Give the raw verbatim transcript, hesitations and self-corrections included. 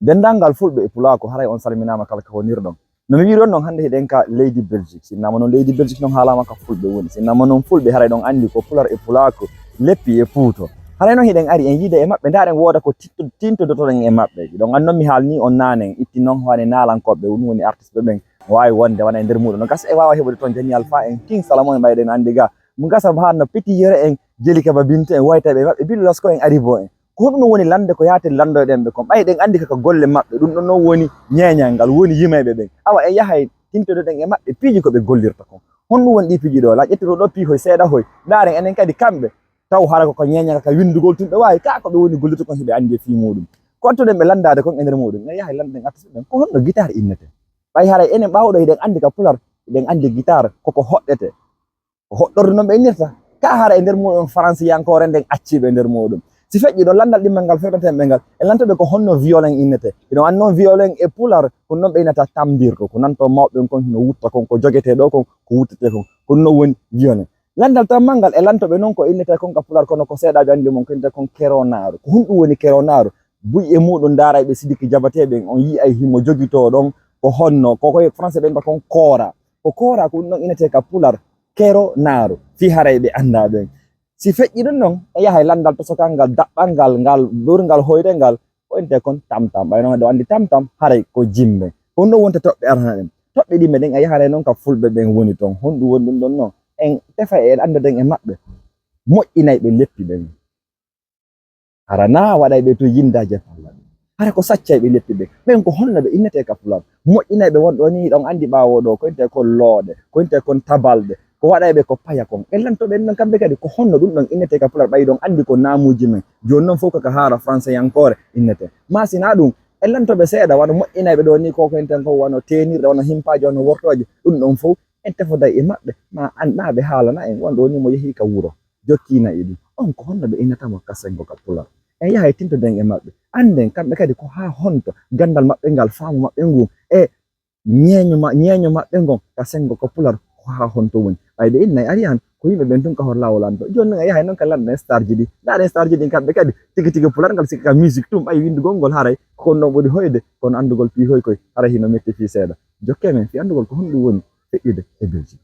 Denndaangal Fulɓe e Pulaaku, haray on salminaama kala ka wonirɗon. No mi wiiri on non, hannde hiɗen ka leydi Belgique. Sinnaama non leydi Belgique non haalaama ka Fulɓe woni. Sinnaama non Fulɓe haray ɗon anndi ko Pular e Pulaaku leppi e puuto. Haray non hiɗen ari en yiida e maɓɓe, ndaaren wooda ko titto-, tintodotoɗen e maɓɓe. Ɗon anndi non mi haalni on naane, en itti non woni naalankooɓe, ɗum woni artiste ɓen, waawi wonde wona e nder muuɗum. No gasa e waawa heɓude toon Jani Alpha en, King Salomon en ɓayɗen anndi ga. Mo gasa ba hanno Petit Yero en, Jelika Ba Binta en, waytayɓe maɓɓe, Billy Lasko en, Aribo en. Ko honɗum woni lande ko yaate landoyɗen ɓe kon? Ɓay ɗen anndi kaka golle maɓɓe, ɗum ɗon non woni ñeeñal ngal, woni yimayɓe ɓen. Awa en yahay tintodoɗen e maɓɓe piiji ko ɓe gollirta kon. Honɗum woni ɗi piiji ɗo? La ƴettuɗo ɗo piihoy seeɗa hoy. Ndaaren enen kadi kamɓe. Taw hara ko, ko ñeeñal kaka winndugol tun ɓe waawi. Ka ko ɓe woni gollirta kon hiɓe anndi e fii muuɗum. Ko wattuɗen ɓe landaade kon e nder muuɗum. En yahay lannden artiste ɓen. Ko honno gitaar innete? Ɓay haray enen ɓaawo ɗo hiɗen anndi ka Pular, hiɗen anndi gitaar koko hoɗɗete. Ko hoɗɗorde non ɓe innirta. Ka hara e nder muuɗum faransiyankoore nden acci ɓe e nder muuɗum. Si feƴƴi ɗo lanndal ɗimmal ngal fewtanten ɓe ngal, e lantoɓe ko honno violin innete. Hino anndi non violin e Pular, ko non ɓe innata tambir ko, ko nanto mawɓe ɓen kon hino wutta kon, ko jogetee ɗo kon, ko wuttetee kon. Ko non woni violin. Lanndal tammal ngal e lantoɓe non ko innetee kon ka Pular, kono ko seeɗaaɓe anndi mon ko innetee kon keronaaru. Ko honɗum woni keronaaru? Buy e muuɗum ndaaray ɓe Sidiki Jabatee ɓen, on yi'ay himo jogitoo ɗon ko honno, ko koye français ɓe innata kon koora. Ko koora ko ɗum ɗon innetee ka Pular, keronaaru. Fii haray ɓe anndaa ɓen. Si feƴƴi ɗum ɗon, e yahay lanndal tosokal ngal, daɓɓal ngal, ngal ɓurngal hoyre ngal, ko innetee kon tamtam. Ɓay non ɗo anndi tamtam, haray ko jimbe. Ko ɗum ɗon wonta toɓɓe arana ɗen. Toɓɓe ɗimɓe ɗen, e yaharay non ka Fulɓe ɓen woni ton. Honɗum woni ɗum ɗon non? En tefay en anndoden e maɓɓe. Moƴƴinayɓe leppi ɓen. Hara naa waɗayɓe to yinndaaje palla ɓe. Hara ko saccayɓe leppi ɓen. Ɓen ko honno ɓe innetee ka Pular? Moƴƴinayɓe won ɗo ni, ɗon anndi ɓaawo ɗo, ko innetee kon looɗe, ko innetee kon tabalɗe, ko waɗayɓe ko paya kon. Ɓe lantoɓe en non kamɓe kadi, ko honno ɗum ɗon innetee ka Pular? Ɓay ɗon anndi ko naamuuji men. Jooni non fow kaka haara franseyankoore innetee. Maa si naa ɗum, en lantoɓe seeɗa, wano moƴƴinayɓe ɗo ni, ko ko innetee kon wano teenirɗe, wano himpaaji, wano wortooje. Ɗum ɗon fow, en tefoday e maɓɓe, maa an, maa ɓe haalana en, won ɗo ni mo yehi ka wuro. Jokkiina e ɗum. On ko honno ɓe innata mo ka senngo ka Pular? En yahay tintoden e maɓɓe. Annden kamɓe kadi ko haa honto ganndal maɓɓe ngal, faamu maɓɓe ngun, e ñeeño ma-, ñeeño maɓɓe ngon ka senngo ka Pular ko haa honto woni. Ɓay ɓe innay ari han, ko yimɓe ɓen tun ka hor laawol an to. Jooni non en yahay non ka lanɗen starji ɗin. Ndaaren starji ɗin kamɓe kadi, tigi tigi Pular ngal sikka ka musique tun, ɓay winndugol ngol haray ko kon ɗon ɓuri hoyde, kono anndugol fii hoy koy haray hino metti fii seeɗa. Jokkee men fii anndugol ko honɗum woni feƴƴude e Belgique.